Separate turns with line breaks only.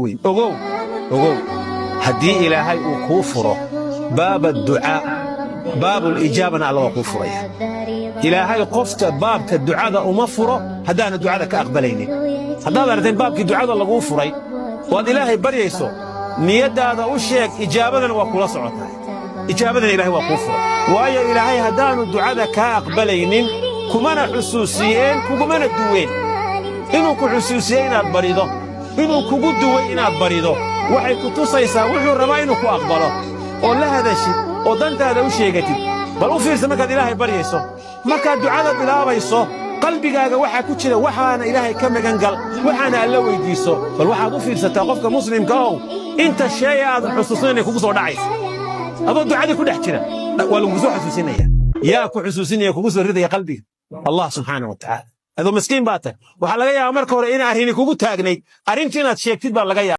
Weyn ogow, ogow, haddii Ilaahay uu kuu furo baab adducaa, baabulijaabana Alla waa kuu furaya. Ilaahay qofka baabka ducada uma furo haddaana ducada ka aqbalaynin. Haddaad aragteen baabkii ducada laguu furay oo aad Ilaahay baryayso, niyaddaada u sheeg, ijaabadana waa kula socotaa. Ijaabadana Ilahay waa kuu furay, waayo Ilaahay haddaanu ducada kaa aqbalaynin kumana xusuusiyeen, kugumana duween. Inuu ku xusuusiyey inaad barido, inuu kugu duway inaad barido, waxay ku tusaysaa wuxuu rabaa inuu ku aqbalo oo la hadashid oo dantaada u sheegatid. Bal u fiirsa, markaad Ilaahay baryayso, markaad ducada bilaabayso, qalbigaaga waxaa ku jira waxaana Ilaahay ka magan gal, waxaana Alla weyddiiso. Bal waxaad u fiirsataa, qofka muslimka ow, inta sheeya aadan xusuusnayn inay kugu soo dhacayso adoo ducadii ku dhex jira. Waa lagugu soo xusuusinaya. Yaa ku xusuusinaya, kugu soo ridaya qalbiga? Allah subxaana wa tacaala. Adoo miskiin baa tahay, waxaa laga yaabaa marka hore in arrini kugu taagnayd, arrintii inaad sheegtid baa laga yaaba.